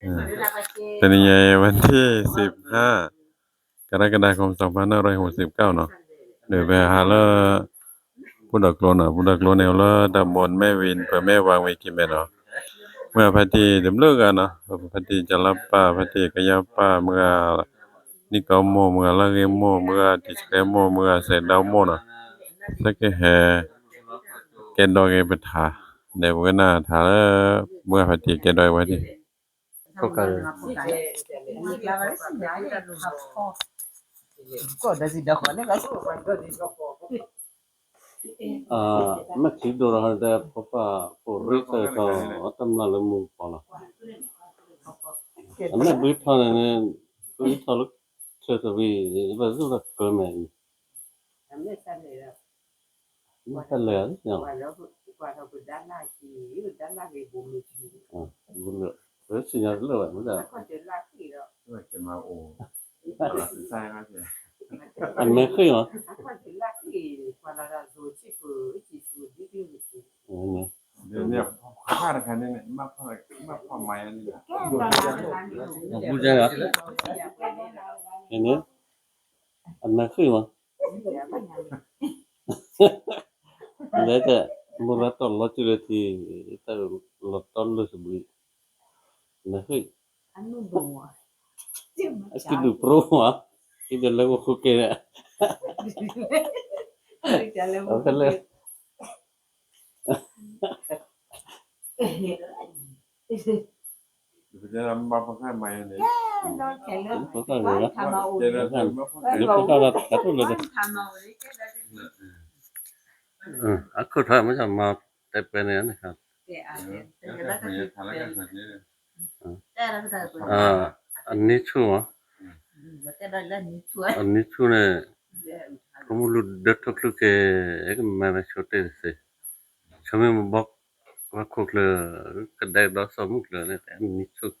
တနံၤညါအံၤ วันที่สิบห้า กรกฎาคม สองพันห้าร้อยหกสิบเก้า နီၤ, ဒီးပဟးလၢ ပူၤဒီးကျိနီၤ, ပူၤဒီးကျိန့ၣ် အိၣ်လၢတၢ်ဘီမဲဝံၤ ပမဲဝါဝံၤက့ၤမဲာ်နီၤ, မုၢ်ဂၤဖါတံၢ်တဘျုးဂၤနီၤ, ဖါတံၢ်ကလါပၢ် ဖါတံၢ်ကယါပၢ် မုၢ်ဂၤ နံၣ်ကီမိၢ် မုၢ်ဂၤလၢဂ့ၤမိၢ် မုၢ်ဂၤတံၤဆှဲမိၢ် မုၢ်ဂၤစဲးဒၣ်မိၢ်နီၤ, သကဟဲ ကဲဒီးက့ၤပထါ, ဒီးပကနၣ်ထါလၢ မုၢ်ဂၤဖါတံၢ်ကဲဒီးက့ၤဝဲဒၣ် မ့ၢ်ထံဒိၣ်ဒီး ပပၢ်ပိာ်ရ့ၣ်သၢထီၣ် တၢ်မျၢ်လၢမူကပီၤလီၤ, အမ့ၢ်ဘုထီၣ်န့ၣ် ဘုထီၣ်လၢ ချၢၣ်တဝံၤ ဘၣ်ဇုၣ်တၢ်ကၢမဲာ်အံၤ မ့ၢ်တလဲၤ ဘုလၢ ဘုလၢ ဘုလၢ အမဲာ်ဃ့ၢ်မး အဘူးကဲလီၤ န့ၣ် အမဲာ်ဃ့ၢ်မး လဲၣ်တဲ မိၢ်လၢတီၢ်လီၤစုလၢထံ တၢ်လီၤတီၢ်လၢစဘှံး မဲာ်ဃ့ၢ် အကဒုးပြိမး ကဒုးလၢဝဲဃုက့ၤန့ၣ် အဖဲလဲၣ် အခိၣ်ထီၣ်မ့ၢ်မၤတဲပှဲၤန့ၣ် အနံၤဆူၣ်မး အနံၤဆူၣ်န့ၣ် ဖိမုၣ်လူၢ်ဒၢထီၣ်ချုးက့ၤ အဲကမဲာ်ဝဲဆိတ့ၢ်တသ့ ဆိမ့ၢ်မဘီ ဝဲခိၣ်ချၢ ကဒဲကဒီးစီၤမုၢ်ကျၢၤန့ၣ် အနံၤဆူၣ်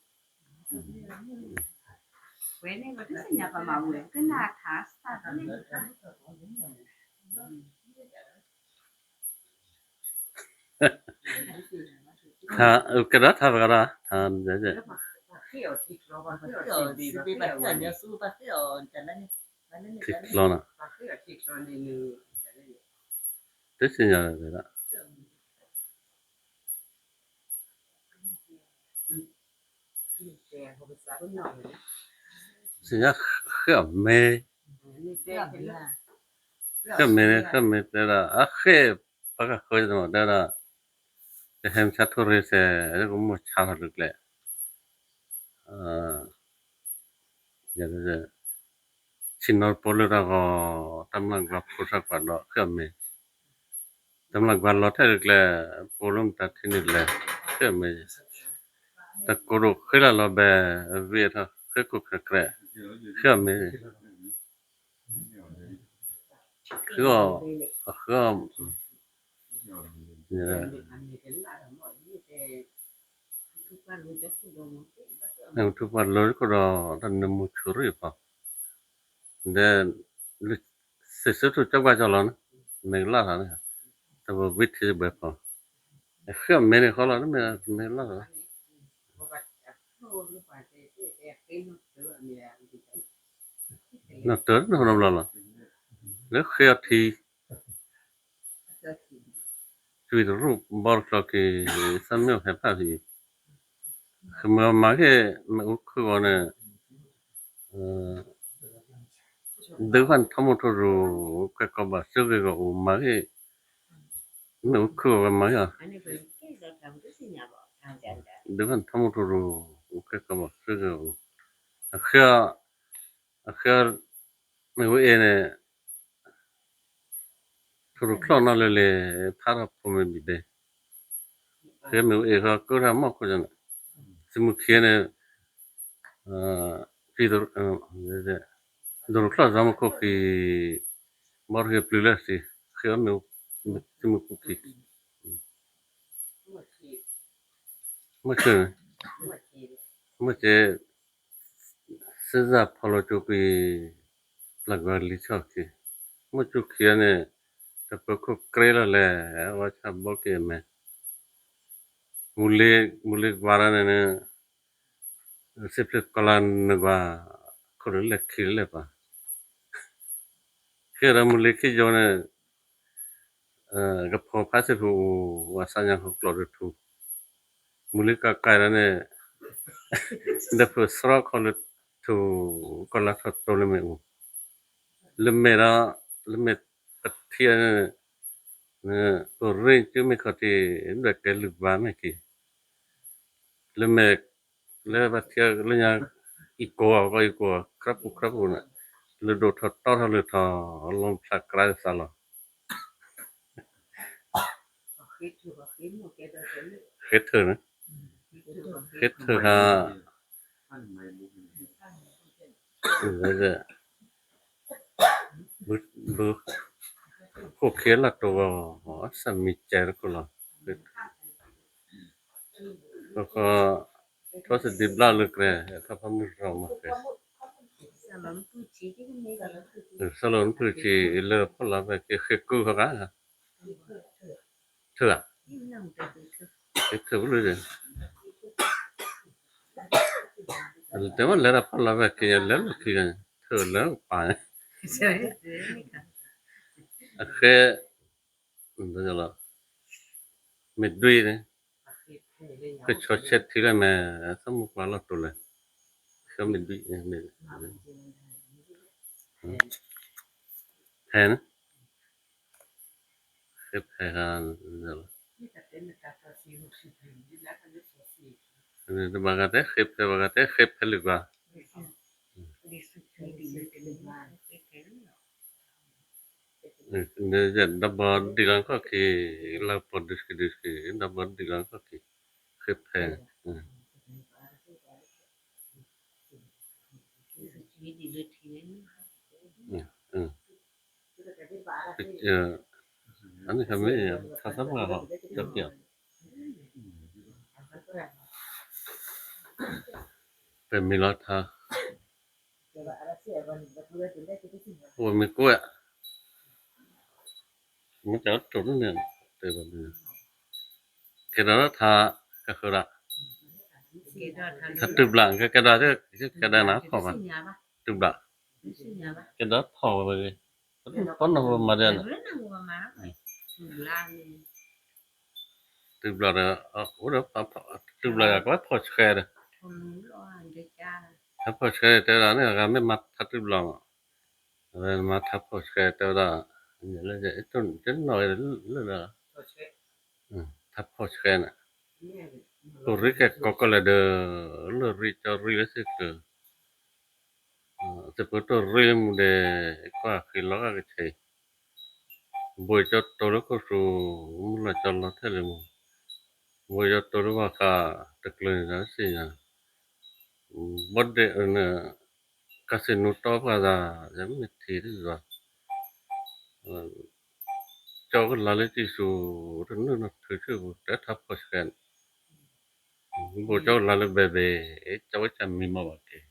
ကဲဒီးထါပကဒီး ထါ ထံကျိနီၤ တသ့ၣ်ညါလၢၤဘၣ် သ့ၣ်ညါဃ့ၢ်အီၤမ့ၢ် ဃ့ၢ်မ့ၢ်န့ၣ် ဃ့ၢ်မ့ၢ်တဲဒၣ် အဃ့ၢ်ပှၤကဃၢၤတမးတဲဒၣ် ကဟဲမဆါထိၣ်ရ့စဲး ကမိၣ်ဆါထီၣ်လၢကျဲ ဆ့ၣ်နီၤတပီလၢတၢ်ဂီၤ တၢ်မျၢ်ကွၢ်ဖိဆၣ်ကွၢ်ဒီးဃ့ၢ်အီၤမ့ၢ် တၢ်မျၢ်ကွၢ်လီၤထဲၣ်လၢကျဲ ပိာ်လိာ်မတၤထံန့ၣ်လဲၣ် ဃ့ၢ်အီၤမ့ၢ် တၢ်ကိၢ်ဒိၣ်ဃ့လၢ်လီၤဘဲ ဝံၤအထီၣ်ဃ့ၢ်ကိၢ်ချၢကြဲး ဃ့ၢ်အီၤမ့ၢ် ဃ့ၢ်အီၤ ဃ့ၢ်အီၤ နထူပှၤလၢခိၣ်ဒီး တၢ်နၢမူဆိရ့ၣ်ဖီ ဒီး စံးဆၢထူၣ်ကၠီဘၣ်ကၠီလီၤန့ၣ် မ့ၢ်ကလၢ်လီၤန့ၣ် တၢ်ပဝံထံဘဲဖီ ဃ့ၢ်အီၤမ့ၢ်န့ၣ်ဃီလီၤ မ့ၢ်ကလၢ်လီၤ နီၢ်တၢၤ နီၢ်ဘျီဘျီလီၤ လၢဃ့အီထံ သွံၣ်တရူၢ်ဘီတချီက့ၤ သၣ်မ့ၣ်အီၣ်ဟဲဖၣ်ဖံး ဃမ့ၢ်မၤဂ့ၢ် မ့ၣ်အူခုၣ်ဂီၤန့ၣ် ဒုးဖၣ်ထီၣ်မိၢ်ထိၣ်ရူၤ ကွဲးကီဘၣ်စုဂ့ၤဂီၤအိၣ်မၤဂ့ၢ် မ့ၣ်အူခုၣ်ဂီၤဝဲမၤဂ့ၢ်အီၤ ဒုးဖၣ်ထီၣ်မိၢ်ထိၣ်ရူၤ ကွဲးကီဘၣ်စုဂ့ၤဂီၤအိၣ် အဃ့ အဃ့ မ့ၣ်အူအ့န့ၣ် ထိၣ်ရူၤချီၣ်နီၢ်လၢလၢ ဖးထီၣ်ဖိမ့ၢ်ဘံၣ်ဘဲ ဃ့မ့ၣ်အူအ့ဃီ ကၢထီၣ်မီၢ်ခိၣ်န့ၣ် သုးမုၢ်ခံန့ၣ် ဒိၣ်ရူၤချီၣ်စီၤမူခိၣ်ဃံ ဘီတဂ့ၤပျုၤလၢသံ ဃ့အီၣ်မ့ၣ်အူ သုးမုၢ်ခိၣ်ခံ မ့ၢ်ဆၢ မ့ၢ်ဆၢ စ့စၢ်ဖီလီၤကၠိကွံာ် ပျၢ်ကွၢ်လံၤဆီၣ်ခံ မ့ၢ်ကၠိခံဂၤန့ၣ် တပၢၤခိၣ်ကြဲလီၤလဲၣ် အဝဲဆၣ်ဘီက့ၤအမဲာ် မူလ့ မူလ့ကွၢ်တၢ်န့ၣ်န့ၣ် စံးဖျုးကီၤလၤနဂွၤ, ခိၣ်လၢလဲၣ်ခံလၢလဲၣ်ပၤ, ဃ့ဒီးမုၢ်လံခံယိန့ၣ်, ကဖီဖးစံးဖုးအိၣ်ဝဲ စးညါဟီကျိးဒီးထူ, မုၢ်လံကကဲဒီးန့ၣ်, ဒီးဖုးစရီခီလၢထူ, ကီၤလၤထီၣ်တိလၢမ့ၣ်အူ, လၢမဲာ်ဒီး, လၢမဲာ်ပထံၣ်န့ၣ်, ပရ့ၣ်ကၠူမ့ၢ်ခီၣ်ထံး, ဒွဲၣ်ကဲလုၢ်ဘၣ်မ့ၢ်က့ၤ, လၢမဲာ် လၢဘၣ်ထံၣ်လၢညါ, အံၤကိးအီၤ အံၤကိး ခြးပူၤခြးပူၤန့ၣ်, လၢဒိၣ်ထီၣ်တီထီၣ်လၢထီၣ်, လီၤဖျးကြၢးသးလီၤ, ဃ့ထုးန့ၣ်, ဃ့ထုးခါ, ဘု, ခိၣ်ခံလၢတိၤဂီၤ, စၢ်မံၤကဲတခိၣ်လီၤ, ဃီ, ထီၣ်စံးဒံးဘျၣ်လၢကြဲ, ထီၣ်ဖးမုၢ်ရီမၤကဲ, စၢ်လီၤနဖုၣ်ဆံးလၢဖီၣ်လီၤဖဲက့ၤဃ့ကုၢ်ဃီဂၤ, ထုးဧါ, ဃ့ထုးလၢ တဲဝဲလဲၤဒီးဖီၣ်လီၤဖဲက့ၤ လဲၤလီၢ်ခံဂၤန့ၣ် ထုးလၢပာ်န့ၣ်, အဃဲ, မ့ၢ်ဒွံန့ၣ်, ကဆီဆဲးထံလၢမဲာ်, သးမုၢ်ကွၢ်လီၤတိၤလဲၣ်, ကဆီမ့ၢ်ဒွံ, ဖဲန့ၣ် ဃ့ဖဲ, ဘၣ်ဂၤတဲဃ့ဖဲ, ဘၣ်ဂၤတဲဃ့ဖဲလုၢ်ဘၣ်, ဒီးဘီဒံးလီၤခီၣ်ခံ, လၢပီၤဒုးဆံးဒုးဆံး, ဒီးဘီဒံးလီၤခီၣ်ခံ, ဃ့ဖဲ, အန့ၣ်မ့ၢ်, ထါသၢဖျၢၣ်ဟီ, ကၠီပျီ, ပမ့ၢ်လီၤထါ, ပမ့ၢ်ကွၢ်, မ့ၢ်တၢ်တိၤန့ၣ်, ကဲဒီးထါ, ကဃၢၤဒၣ်, ထါတုၤဘျး, ကကဲဒီး, ကကဲဒီးနၤခီၣ်ဘၣ်, တုၤဘျး, ကဲဒီးထီၣ်ဝဲ, ပနီၢ်ဝဲမၤဒ်န့ၣ် တုၤဘျီဒီး, အိၣ်ဒီး, တုၤဘျီယကဘၣ်ဖီၣ်ဆှဲဒီး, ထါဖီၣ်ဆှဲတဲဝဲဒၣ်န့ၣ် အဂၤမ့ၢ်မၤထါတုၤဘျီမး, အဝဲမၤထါဖီၣ်ဆှဲတဲဝဲဒၣ်, လၢ, တနီၣ်လၢလၢ, ထါဖီၣ်ဆှဲန့ၣ်, အိၣ်ရံကဲကိးကီၢ်လဲၣ်ဒီး, လၢရံကၠီရံလၢစ့ၢ်ကီး သုးဖိတိၢ်ရ့လၢမူဒဲး, ကွၢ်ဃ့လီၤဂာ်ကဆဲး, ဘိကၠီတိၤလၢခိၣ်ဆူ, မုၢ်လီၤကၠီလီၤထဲလဲၣ်မူ, ဘိကၠီတိၤလၢဘၣ်ဃးတကျၢၤန့ၣ်ဒီးစ့ၢ်ညါ, ဘီဒဲးန့ၣ်, ကါစံနူတီပှၤသး, ယမ့ၢ်ထံၣ်ဒ်သိး ကၠီကလၤလၢကံၢ်ဆူ, တနုာ်နီၢ်ထုးဆူၣ်ပူၤ တဲထါဖီၣ်ဆှဲန့ၣ်, ဘိကၠီကလၤလၢဘဲဘဲ, ကၠီဝဲကၢ်မံမီၢ်ဘၣ်က့ၤ,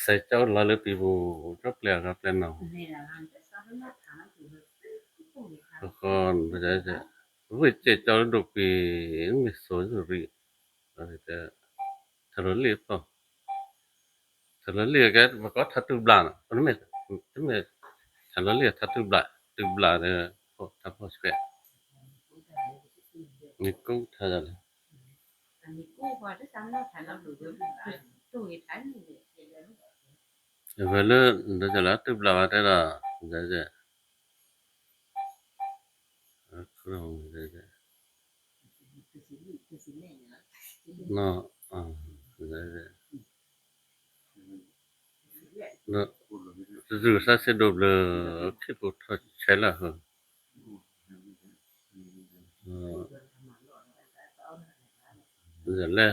စဲးကၠီကလၤလၢပံၤပူၤ, ကၠီပျဲအဂၤပျဲနီၤ, ဃီ, ဝ့ၢ်စဲးကၠီလၢဒိၣ်ပံၤ, မ့ၢ်စိၤရံ, ထါလီၤလံၣ်ဖီၣ် ထါလီၤလံၣ်ကဲ ပကိးထါတုၤဘျးန့ၣ်, တမ့ၢ်, ထါလီၤလံၣ်ထါတုၤဘျး, တုၤဘျးဒီး, ထါဖီၣ်ဆှဲ, မ့ၢ်ကိးထါလၢ, အဝဲလၢ, ဒီးလၢတုၤဘျးဘၣ်တဲဒီး, ဒီး, တၢ်စူၤစၢ်စ့ၢ်ဒိးဘျၢ, ခံဖိထီၣ်ဆဲးလၢဟီ, လဲၣ်,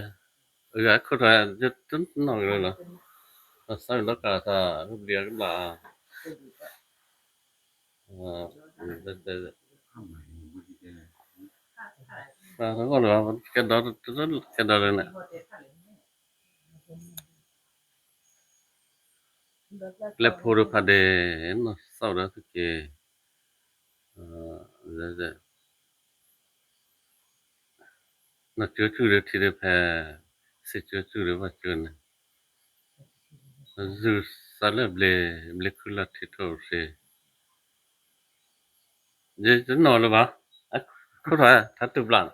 အခိၣ်ထီၣ်, တနီၣ်ကလၢလီၤ, သးစၢ်ဒီးကးသး, ကဘျံးကဘျၣ်, ကဲဒီး, ကဲဒီးလၢန့ၣ်, ပျဲၢ်ဖိတဖၣ်ဒဲး, နီၢ်သီၣ်ဒီးသုက့ၤ, နီၢ်ကၠိကၠူၣ်ဒီးထံဒီးဖဲ, စံးကၠိကၠူၣ်ဒီးဘၣ်ကၠိန့ၣ် ယုၢ်သးလၢဘျ့, ဘျ့ခုလၢထံထိၣ်သ့, ယတနီၣ်လၢၤဘၣ်, ခိၣ်ထီၣ်ထါတူၢ်ဘျး,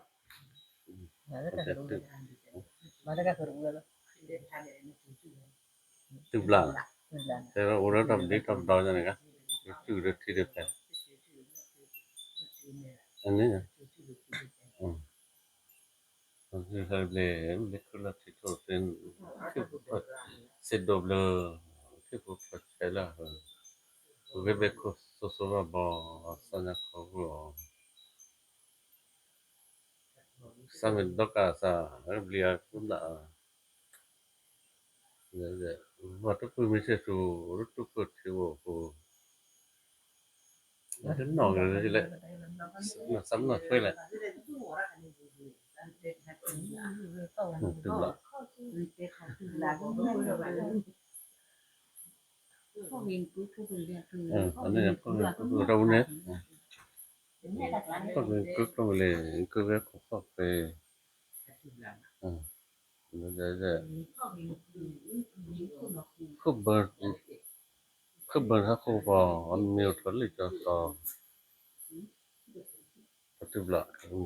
တူၢ်ဘျး, တဲဝဲအိၣ်ဒီးတၢ်ပဒ့တၢ်ပဒီညါန့ၣ်ဂ့ၤ, တူၢ်ဒီးထံဒီးဖျဲး, အန့ၣ် ဘျ့, ဘျ့ခုလၢထံထိၣ်သ့, စ့ဒိးဘျၢ, ထံဖိကီၢ်ဖိဆဲးလၢအဟၢ, ဂ့ၢ်ဘဲခိၣ်စိစိဘၣ်ဘီ, စီညါခီဂိၢ်အီၤ, စၢ်မ့ၢ်ဒီကစၢ်, ဘျ့အကူဘျး, ဘၣ်တပူၤမ့ၢ်စ့ၢ်ဆူၣ်, အိၣ်တတူၢ်ခိၣ်ထံဝဲအဃိ, တနီၣ်ဂ့ၤလဲၣ်, စၢ်မ့ၢ်နီၣ်ထွဲလဲၣ်, တူၢ်ဘျး, ဖီၣ်က့ၤကၢကျိၤန့ၣ်, ဖီၣ်က့ၤကၢကျိၤဝဲလံ, ကဝဲခိၣ်ဖီၣ်ဖဲ, ခိၣ်ဘၢ, ခိၣ်ဘၢဟီၣ်ခိၣ်ပီၤ, အမ့ၢ်အိၣ်ထီၣ်လံာ်စီဆှံ, ပတူၢ်ဘျး လၢ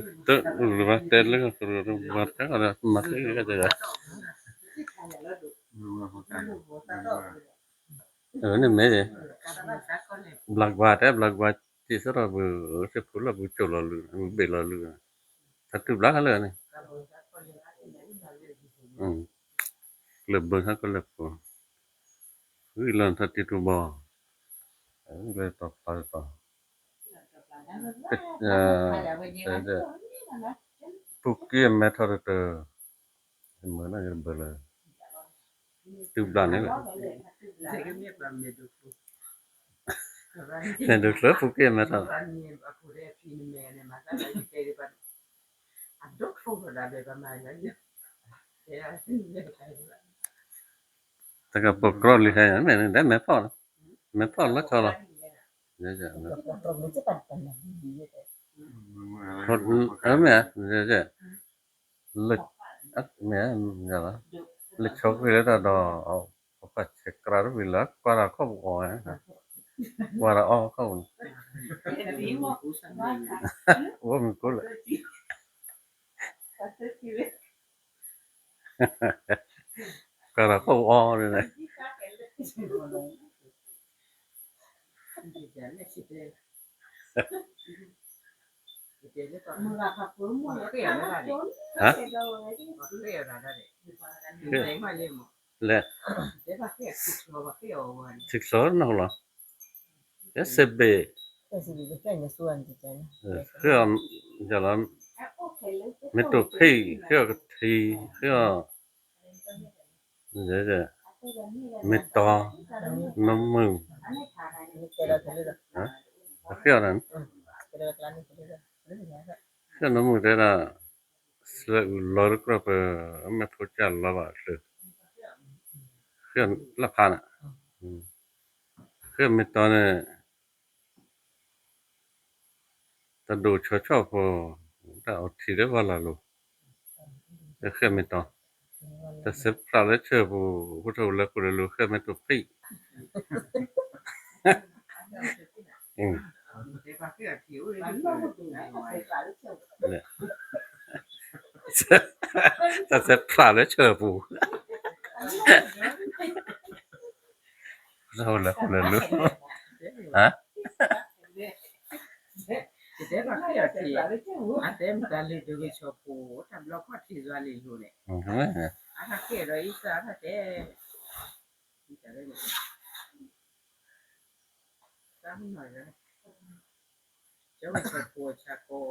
တၢ်အုၣ်လၢဘၣ်တဲလၢကရူၢ်မၤတၢ်အီၤဒီး မၤသ့ကတၢၢ်, န့ၣ်မ့ၢ် ဘျးကွၢ်တဲ ဘျးကွၢ် တံၢ်စရီဘု စ့ၢ်ဖိလၢဘုကၠိၣ်လီၤလုၢ် ဘုဘ့ၣ်လီၤလုၢ်, တၢ်တူၢ်ဘျးခဲလၢာ်န့ၣ်, ကျၢၢ်ဘၢဟီၣ်ကလၢာ်ဖိ, ဂံၢ်လီၤထီၣ်တံၢ်တူၢ်ဘီ, လၢတီၤပၤတတီၤ ပူၤက့ၢ်အမဲထီၣ်တတၢၢ်, မ့ၢ်နီၢ်ယဘၢလၢ တူၢ်ဘျးန့ၣ်လီၤ, မဲဒိၣ်ချၢပူၤက့ၢ်အမဲထီၣ်, တၢ်ကပိာ်ကြီလံဟဲ မ့ၢ်န့ၣ် ဒ်မဲဖီၣ်လီၤ, မဲဖီၣ်လီၤဆီလီၤ, မ့ၢ်, မ့ၢ်, လၢဆီဃ့လၢတၢ်ဒီး, ပှၤဆဲးကြၢးတဝံၤလၢ ကွၢ်တၢ်ခီၣ်ပူၤအီၤ, ကွၢ်တၢ်ခီၣ်ပူၤအီၤ, အိၣ်မ့ၢ်ကိးလၢ ကွၢ်တၢ်ခီၣ်ပူၤအီၤန့ၣ်, လဲၣ်, ထံချီနီၢ်လီၤ, ယစ့ဘ့ၣ်, ဃ့အီၤ, မ့ၢ်တိၢ်ဖံး ဃ့အီၤကထံ, ဃ့အီၤ မ့ၢ်တီ, နီၢ်မုၢ်, ဃ့အီၤ, ဃ့အီၤနီၢ်မုၢ်တဲဒၣ်, စှၤအုးလီၤတကြၢးပၢၢ်, မ့ၢ်ဖိကၢ်လီၤဘၣ်အချၢ, ဃ့အီၤလၢဖးန့ၣ်, ဃ့အီၤမ့ၢ်တီန့ၣ် တၢ်ဒိၣ်ဆီဆီၣ်ဖိ, တၢ်အီထံလၢပှၢ်လၢ်လိၤ, ဃ့အီၤမ့ၢ်တီ, တၢ်စဲးဖျးလၢဆၢပူၤ, ဖိထီၣ်ပူၤလၢပူၤလၢလိၤ ဃ့အီၤမ့ၢ်တိၢ်ဖံး, တၢ်စဲးဖျးလၢဆၢပူၤ, ဖိထီၣ်ပူၤလၢပူၤလၢလိၤ, ယတဲဘၣ်ဃ့အီၤထံ, အတဲမတၤလၢဒိဂ့ၤဆီဖိ, တၢ်ဘျီခီၣ်ထံးစွါလံၤလိၤန့ၣ်, အတၢ်ဃ့ဒီးအံၤသၢတၢ်တဲ, တၢ်မနီၤ, ကၠီဝဲဆီဖိဆါကီ,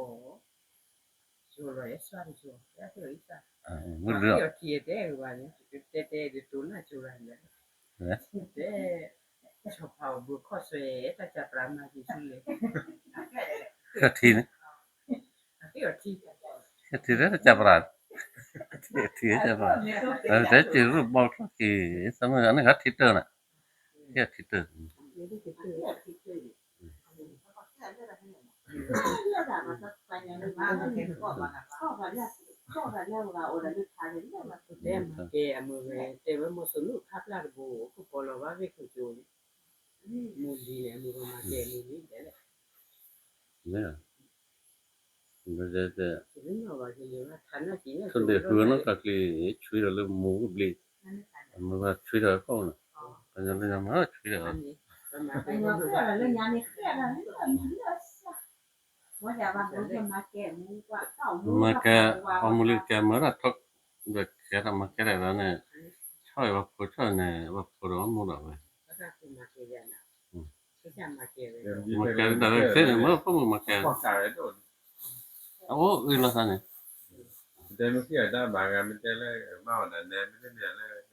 ယိၤလီၤယဲစွါတကၠိ, ယဃ့အံၤသၢ, ဃ့အီၤထံတဲဂ့ၤဘၣ်န့ၣ်, တဲတဲဒ်တိၢ်နၢ်ကၠိဂၤန့ၣ်, တဲ, ဆီဖါအီၤဘုခီၣ်ဆွဲ, တၢ်ကၢ်ပြးမၤက့ၤဆူလဲၣ်, ဃ့အီၤထံန့ၣ်, ဃ့အီၤထံ, ဃ့အီၤထံလၢတၢ်ကၢ်ပြး, ထံ, ထံတၢ်ကၢ်ပြး, တဲစံးရူၢ်ဘီချီၣ်က့ၤ, သးမုၢ်အန့ၣ်ဃးထံတၢၢ်န့ၣ်, ဃ့အီၤထံတၢၢ် လၢတၢ်မၤ, လၢတၢ်မၤ, လၢတၢ်မၤ, လၢတၢ်မၤ, လၢတၢ်မၤ, တဲမၤကဲအမုၢ်ဝဲ တဲဝဲမီၤစိနူၣ်ခါပျၢ်တဘိ ကပီၤလီၤဘၣ်ဝ့ၢ်ခိၣ်ကၠိန့ၣ် မူလံန့ၣ် အမုၢ်မၤကဲအမုၢ်လံဒဲးလဲၣ် မ့ၢ် ထိၣ်ဒ့ၣ်ဃုနီၢ်ကးကျံၤ ဆွံထီၣ်လၢမူကဘျံး, အမ့ၢ်ဘၣ်ဆွံထီၣ်အဖီၣ်နီၤ, ပှၤညီလၢညါမၤဆွံထီၣ်, မၤကဲ အီမူလံကဲမၤတၢ်ထီၣ်, ဒီးကဲတၢ်မၤကဲတၢ်လီၤန့ၣ်, ဆီၣ်အံၤပှၤဖိဆီၣ်န့ၣ် ပှၤဖိဒီးအီမူဒီးဝဲ မၤကဲဒၣ်ဝဲသ့ၣ်န့ၣ် မ့ၢ်ဖိမုၣ်မၤကဲ, အအိၣ်အုၣ်လီၤသးန့ၣ်, တဲမ့ၢ်ခံဂၤတၢ်ဘၣ်ဂၤ မ့ၢ်တဲလၢ ဘၣ်ဝဲဒၣ်နဲ မ့တမ့ၢ်လၢ ခီလၢ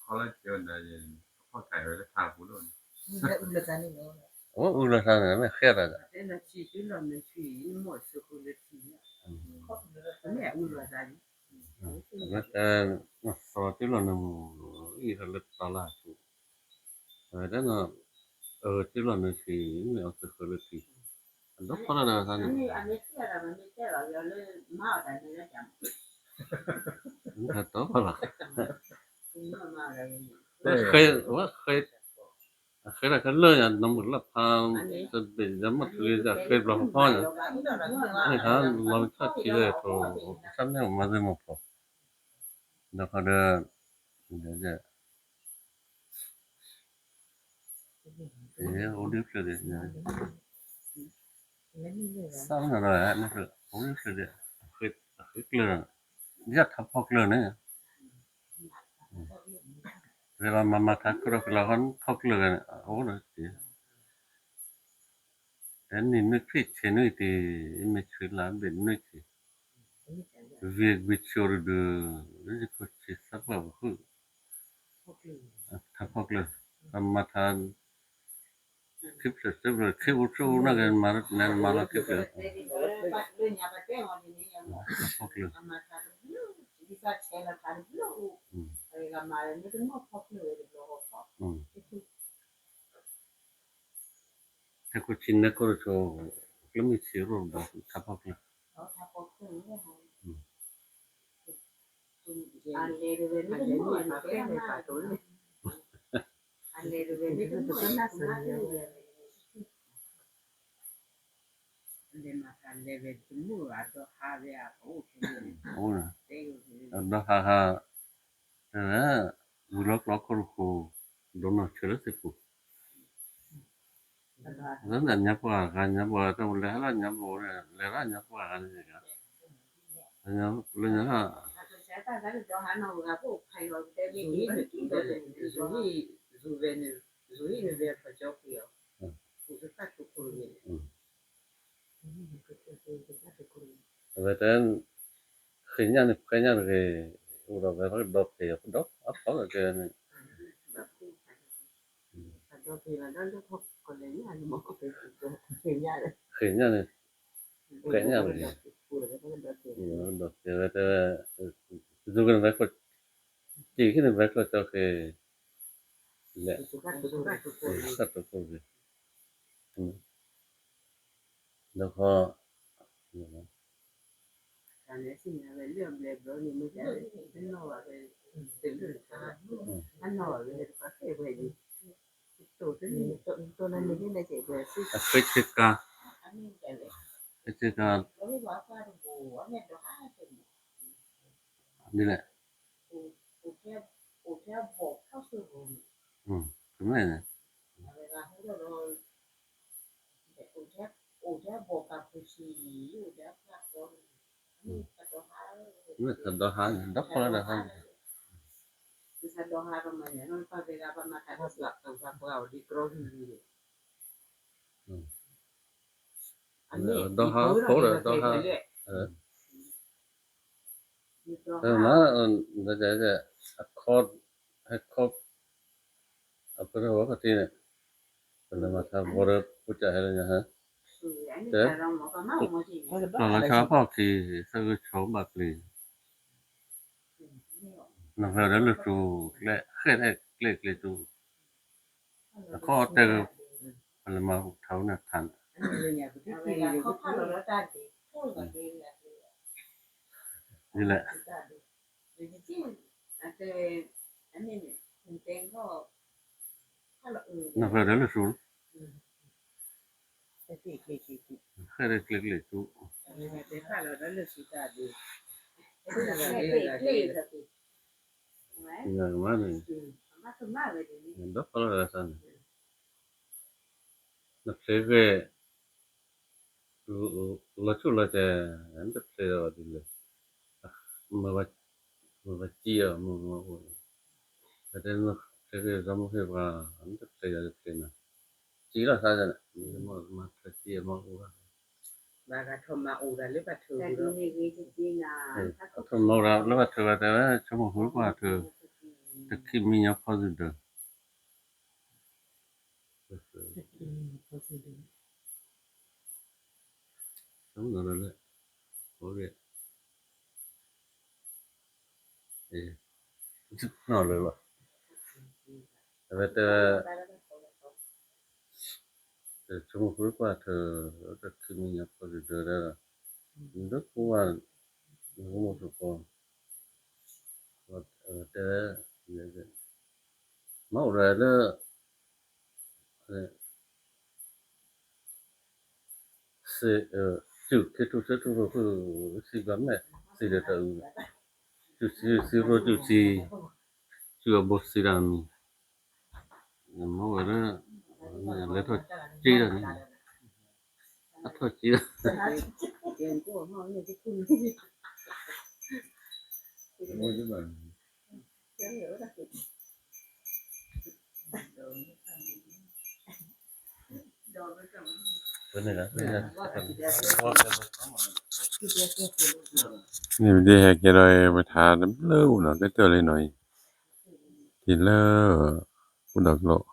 ကၠိနၤယဲ ဖီၣ်ကးဝဲလၢဖးပူၤဒိၣ်န့ၣ်, အအိၣ်အုၣ်လီၤသးန့ၣ် မ့ၢ်ဃဲသးဒီး မ့ၢ်တဲ နသီတုၤလီၤနမူ အံၤဒီးလၢတၢ်လၢ်ဆူ, အဝဲတဲနီၤ, အၢ တုၤလီၤနဆံး မ့ၢ်အီၤသုဃၢၤလၢထံ, အဒီဖီလာ်ဒီးသးန့ၣ်, မ့ၢ်အတီဖီလာ်, ဝဲဃဲ, ဝဲဃဲ, အဃဲတၢ်ခဲလၢာ်ညါ နီၢ်မုၢ်လၢဖး, တဘ့ၣ်ယမ့ၢ်တလံၤ အဃဲဘျီဖီဖီညါ, မ့ၢ်ဟးလီၤဆီၣ်ခံလၢထိး, တၢ်မ့ၢ်မၤသ့ၣ်မီၤဖိ, ဒီးခီဒီး အိၣ်ဒံဖျၢၣ်ဒံး, စးနၤဒီး အိၣ်ဒံဖျၢၣ်ဒံး, အဃ့ကျၢၤ, ယထးဖီကျၢၤန့ၣ်, ဝဲလီၤမၤမၤထါခိၣ်ဒီးဃ့လီၤခီဖီကျၢၤဂၤန့ၣ် အအိၣ်ဒီးက့ၤ တနံၤနွံဆံဆံနွံတံၢ်, မ့ၢ်ဆံလါဘ့ၣ်နွံဆံ, ဝံၤဝံၤဆံအိၣ်တဒု, လၢယခိၣ်ဆံသၢပှၢ်ပဃု, ထါဖီကျၢၤ, ပမၤထါ, ခံဖျၢၣ်သၢဖျၢၣ် ခံပူၤဆူၣ်နၢ်က့ၤ မၤလၢနဲနမၤလီၤခံဖျၢၣ်, ထါဖီကျၢၤ, ဟဲခိၣ်ဆံနဲခိၣ်တဆိ, ကျိမ့ၢ်ဆံရိၣ်တဘီ ထါဖီကျၢၤ, အဒီဟါဟါ, တဲဝဲ, ဝံၤလီၤကျီခိၣ်တဃိ, ဒိးနီၢ်ဆၢလၢသ့ၣ်ပူၤ, လၢညါပှၢ်ဂၤ ညါပှၢ်ဂၤ တၢ်ဝဲလဲၤဟးလၢညါပှၢ်န့ၣ် လဲၤလၢညါပှၢ်ဂၤန့ၣ်, လၢညါ, အဝဲတဲ, ဃ့ညၣ်န့ၣ် ဖှဲညၣ်တဂ့ၤ, အိၣ်ဒီးဝဲဘၣ်ကဒီဖျ့ၤအီၤ ကဒီအဖီကဲန့ၣ်, ဃ့ညၣ်န့ၣ်, ဖှဲညၣ်တဂ့ၤ, ဒီးတဲဝဲ, ပသူကန့ၣ်ဝဲ, စံးခံန့ၣ်ဝဲကျီၢ်ကၠီဃ့, လဲၤ, စးတိခိၣ်ဂ့ၤ, ဒီးခီ အဃ့ဆ့ကၤ, အဃ့ဆ့ကၤ, ဒ်လဲၣ်, တမ့ၢ်န့ၣ်, မ့ၢ်သးဒီဟါန့ၣ် ဒီဖီလၢဒီဟါန့ၣ်, ဒီဟါဖိဒီးဒီဟါ, အခီ, ဟဲခီ, အပရၢဝဲကတံၢ်န့ၣ်, ပလဲၤမၤထါဘီဒီး ပူၤကဟဲလၢညါဟါ, တဲ, လီၤလီၤဆီဖီၣ်ခံ, သၢဂုၤဆီဘၣ်ပျံၤ, နဖဲဒီးလၢကျူကျဲ ဃဲၣ်ကျဲကျဲကျူ, အခီတဲ, ပလဲၤမၤထါန့ၣ်ထါန့ၣ်, အဝဲလၢခီဖျိလီၤလၢတၢ်ဒ့ၣ်ဖိလီၤဒ့ၣ်လၢ, ဒ်လဲၣ်, နီၢ်ဖျၢၣ်ဒီးလၢစိၤ, ဟဲဒီးကျဲကျဲစိၤ, ယကမၤန့ၣ်, ဒီးဖီလီၤဂၤသးန့ၣ်, နဖျဲးဂ့ၤ လီၤဆူၣ်လီၤစဲး, နတဖျဲးဒီးဒ်လဲၣ်, မၤဘၣ်ကံအီၤ မၤမၤအိၣ်, ပတဲနဖျဲးဂ့ၤ စီၤမိၢ်ဟ့ၣ်ပှၤ, နတဖျဲးဒီးတဖျဲးနီၤ, ကံလီၤသးန့ၣ်, မၤထၢကံအီၤမၤအိၣ်ဘၣ်, ဘၣ်ဂၤထီၣ်မၤအိၣ်ဒၣ်လၢဘၣ်ထုး, ထီၣ်မၤအိၣ်ဒၣ်လၢဘၣ်ထုးဘၣ်တဲဝဲ ဆိကမိၣ်ဃုကွၢ်ထုး, တခံမံညီၤဖီစံၣ်ဒၢး နီၢ်လၢလၢ, အဝဲတဲ, ဆိကမိၣ်ဃုကွၢ်ထုး, တခံမံညီၤဖီစံၣ်ဒၢးဒီး, ဒိၣ်ကိးဝဲ, နကမိၣ်သကိး, တဲ, မၤအိၣ်ဒီးလၢ စ့ၢ်, စူၢ်ခ့ထူၣ်စ့ထူၣ်ဖုၣ်ဖုၣ်, စံးဘျီမဲာ်, စံးဒီးတၢ်အုၣ်, စူၢ်စံ, စံရိစူၢ်စံ, စူၢ်အဘိစံးတၢ်မံၤ, မၤဝဲလၢ, လဲၤထီၣ်က့တၢ်န့ၣ်, အထီၣ်က့တၢ် န့ၣ်ပဒ့ဟဲကဲဒီးပထါတဘျုးအိၣ်နီၤ ကတၢၢ်လံနီၤအံၤ, က့ၤလၢ, အိၣ်ဒီးကျိာ်,